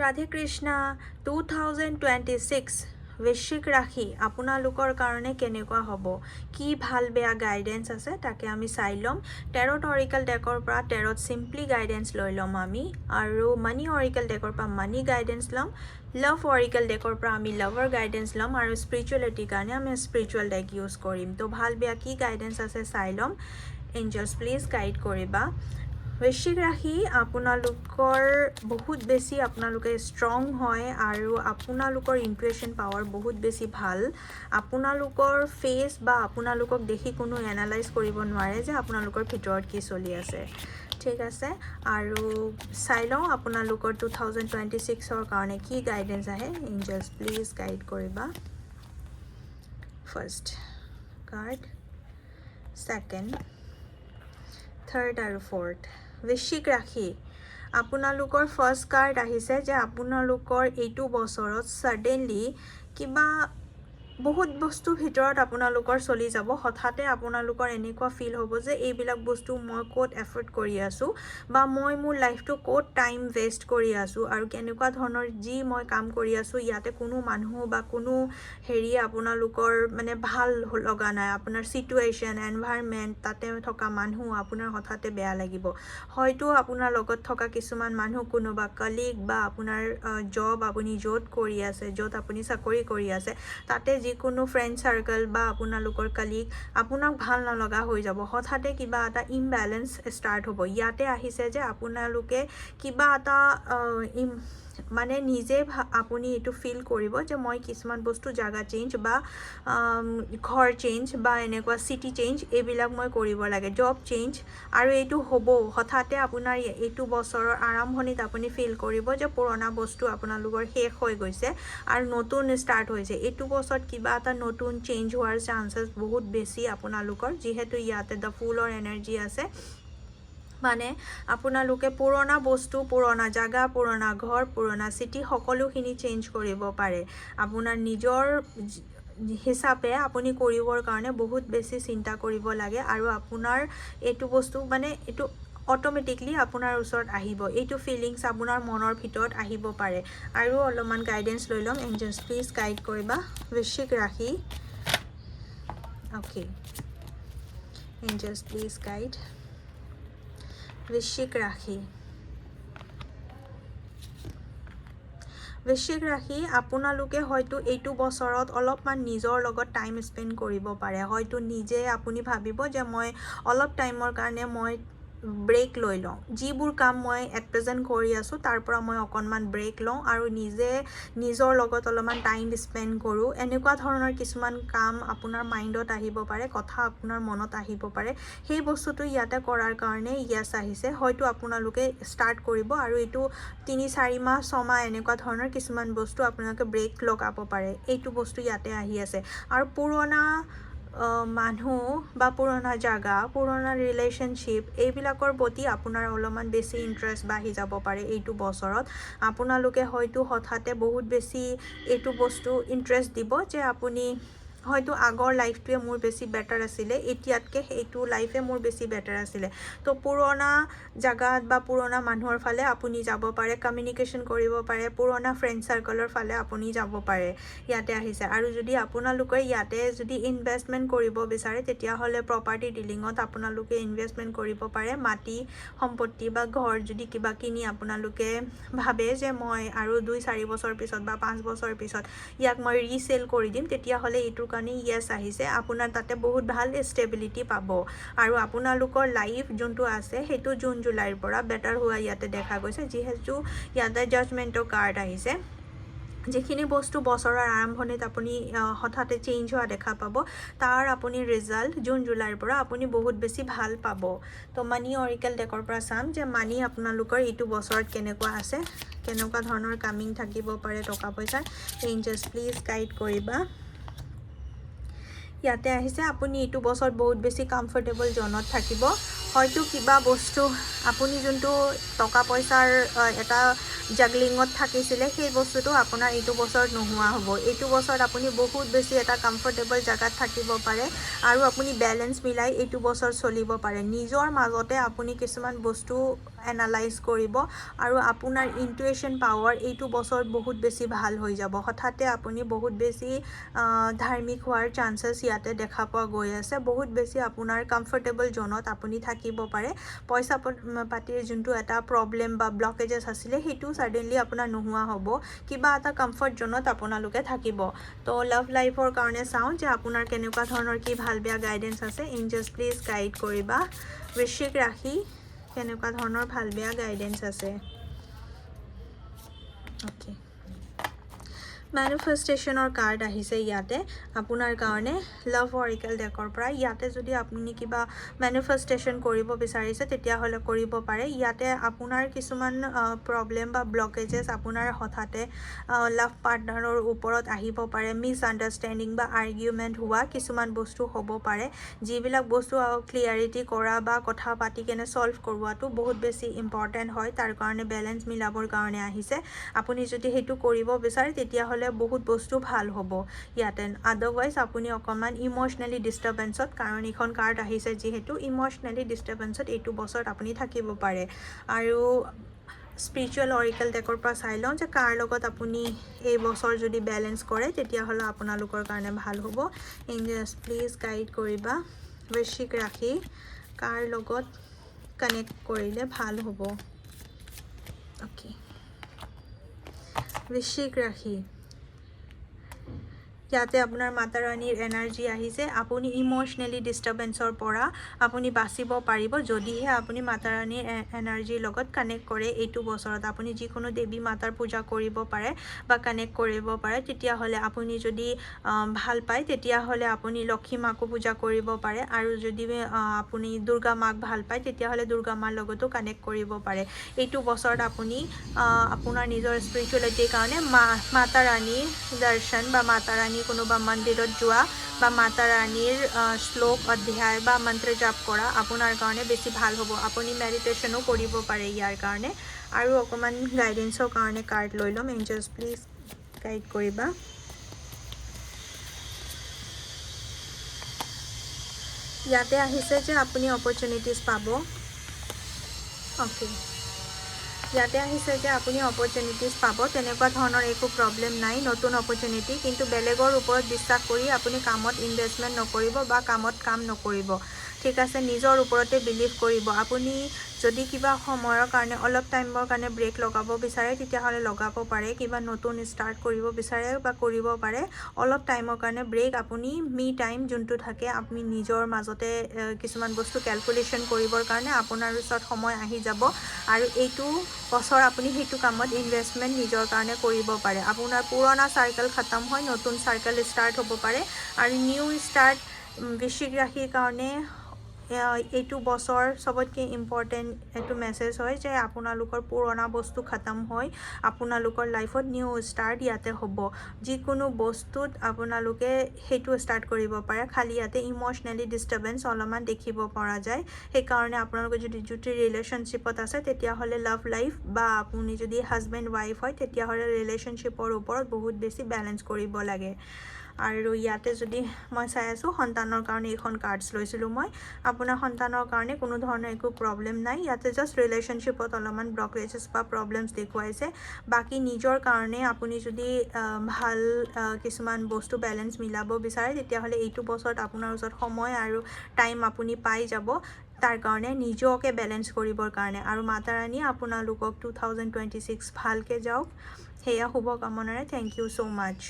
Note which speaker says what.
Speaker 1: ৰাধে কৃষ্ণা। 2026 বৃশ্চিক ৰাশি আপোনালোকৰ কাৰণে কেনেকুৱা হ'ব, কি ভাল বেয়া গাইডেঞ্চ আছে, তাকে আমি চাই ল'ম। টেৰট অৰিকেল ডেকৰ পৰা টেৰট চিম্পলি গাইডেঞ্চ লৈ ল'ম আমি আৰু মানি অৰিকেল ডেকৰ পৰা মানি গাইডেঞ্চ ল'ম, লাভ অৰিকেল ডেকৰ পৰা আমি লাভৰ গাইডেঞ্চ ল'ম আৰু স্পিৰিচুৱেলিটিৰ কাৰণে আমি স্পিৰিচুৱেল ডেক ইউজ কৰিম। তো ভাল বেয়া কি গাইডেঞ্চ আছে চাই ল'ম। এঞ্জেলছ, প্লিজ গাইড কৰিবা। বৃশ্চিক ৰাশি আপোনালোকৰ বহুত বেছি, আপোনালোকে ষ্ট্ৰং হয় আৰু আপোনালোকৰ ইনটুৱেশ্যন পাৱাৰ বহুত বেছি ভাল। আপোনালোকৰ ফেচ বা আপোনালোকক দেখি কোনো এনালাইজ কৰিব নোৱাৰে যে আপোনালোকৰ ভিতৰত কি চলি আছে। ঠিক আছে, আৰু চাই লওঁ আপোনালোকৰ 2026ৰ কাৰণে কি গাইডেঞ্চ আহে। এঞ্জেলছ, প্লিজ গাইড কৰিবা। ফাৰ্ষ্ট কাৰ্ড, ছেকেণ্ড, থাৰ্ড আৰু ফ'ৰ্থ। বৃশ্চিক ৰাশি, আপোনালোকৰ ফাৰ্ষ্ট কাৰ্ড আহিছে যে আপোনালোকৰ এইটো বছৰত ছাডেনলি কিবা বহুত বস্তুৰ ভিতৰত আপোনালোকৰ চলি যাব। হঠাতে আপোনালোকৰ এনেকুৱা ফিল হ'ব যে এইবিলাক বস্তু মই ক'ত এফৰ্ট কৰি আছোঁ বা মই মোৰ লাইফটো ক'ত টাইম ৱেষ্ট কৰি আছোঁ আৰু কেনেকুৱা ধৰণৰ যি মই কাম কৰি আছোঁ, ইয়াতে কোনো মানুহ বা কোনো হেৰি আপোনালোকৰ মানে ভাল লগা নাই। আপোনাৰ চিটুৱেশ্যন, এনভাইৰমেণ্ট, তাতে থকা মানুহ আপোনাৰ হঠাতে বেয়া লাগিব। হয়তো আপোনাৰ লগত থকা কিছুমান মানুহ, কোনোবা কলিগ বা আপোনাৰ জব আপুনি য'ত কৰি আছে, য'ত আপুনি চাকৰি কৰি আছে, তাতে যিকোনো ফ্ৰেণ্ড চাৰ্কল বা আপোনালোকৰ কলিগ আপোনাক ভাল নলগা হৈ যাব। হঠাতে কিবা এটা ইমবেলেঞ্চ ষ্টাৰ্ট হ'ব। ইয়াতে আহিছে যে আপোনালোকে কিবা এটা মানে নিজে আপুনি এইটো ফিল কৰিব যে মই কিছুমান বস্তু, জাগা চেঞ্জ বা ঘৰ চেঞ্জ বা এনেকুৱা চিটি চেঞ্জ, এইবিলাক মই কৰিব লাগে, জব চেঞ্জ। আৰু এইটো হ'ব হঠাতে আপোনাৰ এইটো বছৰৰ আৰম্ভণিত আপুনি ফিল কৰিব যে পুৰণা বস্তু আপোনালোকৰ শেষ হৈ গৈছে আৰু নতুন ষ্টাৰ্ট হৈছে। এইটো বছৰত কিবা এটা নতুন চেঞ্জ হোৱাৰ চান্সেছ বহুত বেছি আপোনালোকৰ, যিহেতু ইয়াতে the ফুলৰ এনাৰ্জি আছে। মানে আপোনালোকে পুৰণা বস্তু, পুৰণা জাগা, পুৰণা ঘৰ, পুৰণা চিটি, সকলোখিনি চেঞ্জ কৰিব পাৰে। আপোনাৰ নিজৰ হিচাপে আপুনি কৰিবৰ কাৰণে বহুত বেছি চিন্তা কৰিব লাগে আৰু আপোনাৰ এইটো বস্তু মানে এইটো অট'মেটিকলি আপোনাৰ ওচৰত আহিব। এইটো ফিলিংছ আপোনাৰ মনৰ ভিতৰত আহিব পাৰে। আৰু অলপমান গাইডেঞ্চ লৈ ল'ম। এঞ্জেলছ, প্লিজ গাইড কৰিবা বৃশ্চিক ৰাশি। অ'কে, এঞ্জেলছ, প্লিজ গাইড বৃশ্চিক ৰাশি। বৃশ্চিক ৰাশি, আপোনালোকে হয়তো এইটো বছৰত অলপমান নিজৰ লগত টাইম স্পেণ্ড কৰিব পাৰে। হয়তো নিজে আপুনি ভাবিব যে মই অলপ টাইমৰ কাৰণে মই ব্ৰেক লৈ লওঁ, যিবোৰ কাম মই এট প্ৰেজেণ্ট কৰি আছোঁ তাৰ পৰা মই অকণমান ব্ৰেক লওঁ আৰু নিজে নিজৰ লগত অলপমান টাইম স্পেণ্ড কৰোঁ। এনেকুৱা ধৰণৰ কিছুমান কাম আপোনাৰ মাইণ্ডত আহিব পাৰে, কথা আপোনাৰ মনত আহিব পাৰে। সেই বস্তুটো ইয়াতে কৰাৰ কাৰণে য়েছ আহিছে। হয়তো আপোনালোকে ষ্টাৰ্ট কৰিব আৰু এইটো 3-4 মাহ, 6 মাহ, এনেকুৱা ধৰণৰ কিছুমান বস্তু আপোনালোকে ব্ৰেক লগাব পাৰে। এইটো বস্তু ইয়াতে আহি আছে। আৰু পুৰণা মানুহ বা পুৰণা জাগা, পুৰণা ৰিলেশ্যনশ্বিপ, এইবিলাকৰ প্ৰতি আপোনাৰ অলপমান বেছি ইণ্টাৰেষ্ট বাঢ়ি যাব পাৰে এইটো বছৰত। আপোনালোকে হয়তো হঠাতে বহুত বেছি এইটো বস্তু ইণ্টাৰেষ্ট দিব যে আপুনি হয়তো আগৰ লাইফটোৱে মোৰ বেছি বেটাৰ আছিলে, এতিয়াতকৈ সেইটো লাইফে মোৰ বেছি বেটাৰ আছিলে। তো পুৰণা জাগাত বা পুৰণা মানুহৰ ফালে আপুনি যাব পাৰে, কমিউনিকেশ্যন কৰিব পাৰে, পুৰণা ফ্ৰেণ্ড চাৰ্কলৰ ফালে আপুনি যাব পাৰে, ইয়াতে আহিছে। আৰু যদি আপোনালোকে ইয়াতে যদি ইনভেষ্টমেণ্ট কৰিব বিচাৰে, তেতিয়াহ'লে প্ৰপাৰ্টি ডিলিঙত আপোনালোকে ইনভেষ্টমেণ্ট কৰিব পাৰে। মাটি সম্পত্তি বা ঘৰ যদি কিবা কিনি আপোনালোকে ভাবে যে মই আৰু 2-4 বছৰ পিছত বা 5 বছৰ পিছত ইয়াক মই ৰিচেল কৰি দিম, তেতিয়াহ'লে এইটোৰ কাৰণে য়েছ আহিছে। আপোনাৰ তাতে বহুত ভাল ষ্টেবিলিটি পাব আৰু আপোনালোকৰ লাইফ যোনটো আছে, সেইটো জুন জুলাইৰ পৰা বেটাৰ হোৱা ইয়াতে দেখা গৈছে, যিহেতু ইয়াতে জাজমেণ্টৰ কাৰ্ড আহিছে। যিখিনি বস্তু বছৰৰ আৰম্ভণিত আপুনি হঠাতে চেঞ্জ হোৱা দেখা পাব, তাৰ আপুনি ৰিজাল্ট জুন জুলাইৰ পৰা আপুনি বহুত বেছি ভাল পাব। তো মানি অৰিকেল ডেকৰ পৰা চাম যে মানি আপোনালোকৰ এইটো বছৰত কেনেকুৱা আছে, কেনেকুৱা ধৰণৰ কামিং থাকিব পাৰে টকা পইচাৰ। এঞ্জেলছ, প্লিজ গাইড কৰিবা। ইয়াতে আহিছে আপুনি এইটো বছৰত বহুত বেছি কমফৰ্টেবল জ'নত থাকিব। হয়তো কিবা বস্তু আপুনি যোনটো টকা পইচাৰ এটা জাগলিঙত থাকিছিলে, সেই বস্তুটো আপোনাৰ এইটো বছৰত নোহোৱা হ'ব। এইটো বছৰত আপুনি বহুত বেছি এটা কমফৰ্টেবল জেগাত থাকিব পাৰে আৰু আপুনি বেলেঞ্চ মিলাই এইটো বছৰ চলিব পাৰে। নিজৰ মাজতে আপুনি কিছুমান বস্তু এনালাইজ কৰিব আৰু আপোনাৰ ইনটুৱেশ্যন পাৱাৰ এইটো বছৰত বহুত বেছি ভাল হৈ যাব। হঠাতে আপুনি বহুত বেছি ধাৰ্মিক হোৱাৰ চান্সেছ ইয়াতে দেখা পোৱা গৈ আছে। বহুত বেছি আপোনাৰ কমফৰ্টেবল জ'নত আপুনি থাকিব পাৰে। পইচা পাতিৰ যোনটো এটা প্ৰব্লেম বা ব্লকেজেছ আছিলে, সেইটো ছাডেনলি আপোনাৰ নোহোৱা হ'ব। কিবা এটা কমফৰ্ট জ'নত আপোনালোকে থাকিব। তো লাভ লাইফৰ কাৰণে চাওঁ যে আপোনাৰ কেনেকুৱা ধৰণৰ কি ভাল বেয়া গাইডেঞ্চ আছে। এঞ্জেলছ, প্লিজ গাইড কৰিবা। বৃশ্চিক ৰাশি, কেনেকুৱা ধৰণৰ ভাল বেয়া গাইডেঞ্চ আছে? অ'কে, মেনিফেষ্টেশ্যনৰ কাৰ্ড আহিছে ইয়াতে আপোনাৰ কাৰণে লাভ অৰিকেল ডেকৰ পৰা। ইয়াতে যদি আপুনি কিবা মেনিফেষ্টেশ্যন কৰিব বিচাৰিছে, তেতিয়াহ'লে কৰিব পাৰে। ইয়াতে আপোনাৰ কিছুমান প্ৰব্লেম বা ব্লকেজেছ আপোনাৰ হঠাতে লাভ পাৰ্টনাৰৰ ওপৰত আহিব পাৰে। মিছ আণ্ডাৰষ্টেণ্ডিং বা আৰ্গিউমেণ্ট হোৱা কিছুমান বস্তু হ'ব পাৰে, যিবিলাক বস্তু ক্লিয়াৰিটি কৰা বা কথা পাতি কেনে ছল্ভ কৰোৱাটো বহুত বেছি ইম্পৰ্টেণ্ট হয়। তাৰ কাৰণে বেলেঞ্চ মিলাবৰ কাৰণে আহিছে। আপুনি যদি সেইটো কৰিব বিচাৰে, তেতিয়াহ'লে বহুত বস্তু ভাল হ'ব ইয়াতে। আদাৰৱাইজ আপুনি অকণমান ইম'চনেলি ডিষ্টাৰ্বেঞ্চত, কাৰণ এইখন কাৰ্ড আহিছে যিহেতু, ইম'চনেলি ডিষ্টাৰ্বেঞ্চত এইটো বছৰত আপুনি থাকিব পাৰে। আৰু স্পিৰিচুৱেল অৰিকেল ডেকৰ পৰা চাই লওঁ যে কাৰ লগত আপুনি এই বছৰ যদি বেলেঞ্চ কৰে, তেতিয়াহ'লে আপোনালোকৰ কাৰণে ভাল হ'ব। এঞ্জেলছ, প্লিজ গাইড কৰিবা। বৃশ্চিক ৰাশি, কাৰ লগত কানেক্ট কৰিলে ভাল হ'ব? অ'কে, বৃশ্চিক ৰাশি, ইয়াতে আপোনাৰ মাতা ৰাণীৰ এনাৰ্জি আহিছে। আপুনি ইম'চনেলি ডিষ্টাৰ্বেঞ্চৰ পৰা আপুনি বাচিব পাৰিব, যদিহে আপুনি মাতা ৰাণীৰ এনাৰ্জিৰ লগত কানেক্ট কৰে এইটো বছৰত। আপুনি যিকোনো দেৱী মাতাৰ পূজা কৰিব পাৰে বা কানেক্ট কৰিব পাৰে। তেতিয়াহ'লে আপুনি যদি ভাল পায়, তেতিয়াহ'লে আপুনি লক্ষী মাকো পূজা কৰিব পাৰে আৰু যদি আপুনি দুৰ্গা মাক ভাল পায়, তেতিয়াহ'লে দুৰ্গা মাৰ লগতো কানেক্ট কৰিব পাৰে। এইটো বছৰত আপুনি আপোনাৰ নিজৰ স্পিৰিচুৱেলিটিৰ কাৰণে মাতা ৰাণীৰ দৰ্শন বা মাতা ৰাণী কোনোবা মন্দিৰত যোৱা বা মাতা ৰাণীৰ শ্লোক, অধ্যায় বা মন্ত্ৰ জাপ কৰা আপোনাৰ কাৰণে বেছি ভাল হ'ব। আপুনি মেডিটেশ্যনো কৰিব পাৰে ইয়াৰ কাৰণে। আৰু অকণমান গাইডেঞ্চৰ কাৰণে কাৰ্ড লৈ ল'ম। এঞ্জেলছ, প্লিজ গাইড কৰিবা। ইয়াতে আহিছে যে আপুনি অপৰচুনিটিজ পাব। অ'কে, ইয়াতে আহিছে যে আপুনি অপৰচুনিটিজ পাব, তেনেকুৱা ধৰণৰ একো প্ৰব্লেম নাই। নতুন অপৰচুনিটি, কিন্তু বেলেগৰ ওপৰত বিশ্বাস কৰি আপুনি কামত ইনভেষ্টমেণ্ট নকৰিব বা কামত কাম নকৰিব, ঠিক আছে? নিজৰ ওপৰতে বিলিভ কৰিব। আপুনি যদি কিবা সময়ৰ কাৰণে, অলপ টাইমৰ কাৰণে ব্ৰেক লগাব বিচাৰে, তেতিয়াহ'লে লগাব পাৰে। কিবা নতুন ষ্টাৰ্ট কৰিব বিচাৰে বা কৰিব পাৰে। অলপ টাইমৰ কাৰণে ব্ৰেক, আপুনি মি টাইম যোনটো থাকে, আপুনি নিজৰ মাজতে কিছুমান বস্তু কেলকুলেশ্যন কৰিবৰ কাৰণে আপোনাৰ ওচৰত সময় আহি যাব আৰু এইটো বছৰ আপুনি সেইটো কামত ইনভেষ্টমেণ্ট নিজৰ কাৰণে কৰিব পাৰে। আপোনাৰ পুৰণা চাৰ্কেল খতম হৈ নতুন চাৰ্কেল ষ্টাৰ্ট হ'ব পাৰে আৰু নিউ ষ্টাৰ্ট। বৃশ্চিক ৰাশিৰ কাৰণে এইটো বছৰ চবতকৈ ইম্পৰ্টেণ্ট এইটো মেছেজ হয় যে আপোনালোকৰ পুৰণা বস্তু খতম হৈ আপোনালোকৰ লাইফত নিউ ষ্টাৰ্ট ইয়াতে হ'ব। যিকোনো বস্তুত আপোনালোকে সেইটো ষ্টাৰ্ট কৰিব পাৰে। খালি ইয়াতে ইম'চনেলি ডিষ্টাৰ্বেঞ্চ অলপমান দেখিব পৰা যায়। সেইকাৰণে আপোনালোকে যদি যদি ৰিলেশ্যনশ্বিপত আছে, তেতিয়াহ'লে লাভ লাইফ বা আপুনি যদি হাজবেণ্ড ৱাইফ হয়, তেতিয়াহ'লে ৰিলেশ্যনশ্বিপৰ ওপৰত বহুত বেছি বেলেঞ্চ কৰিব লাগে। আৰু ইয়াতে যদি মই চাই আছোঁ, সন্তানৰ কাৰণে এইখন কাৰ্ডছ লৈছিলোঁ মই। আপোনাৰ সন্তানৰ কাৰণে কোনো ধৰণৰ একো প্ৰব্লেম নাই। ইয়াতে জাষ্ট ৰিলেশ্যনশ্বিপত অলপমান ব্লকেজেছ বা প্ৰব্লেমছ দেখুৱাইছে। বাকী নিজৰ কাৰণে আপুনি যদি ভাল কিছুমান বস্তু বেলেঞ্চ মিলাব বিচাৰে, তেতিয়াহ'লে এইটো বছৰত আপোনাৰ ওচৰত সময় আৰু টাইম আপুনি পাই যাব তাৰ কাৰণে, নিজকে বেলেঞ্চ কৰিবৰ কাৰণে। আৰু মাতা ৰাণীয়ে আপোনালোকক 2026 ভালকৈ যাওক, সেয়া শুভকামনাৰে। Thank you so much.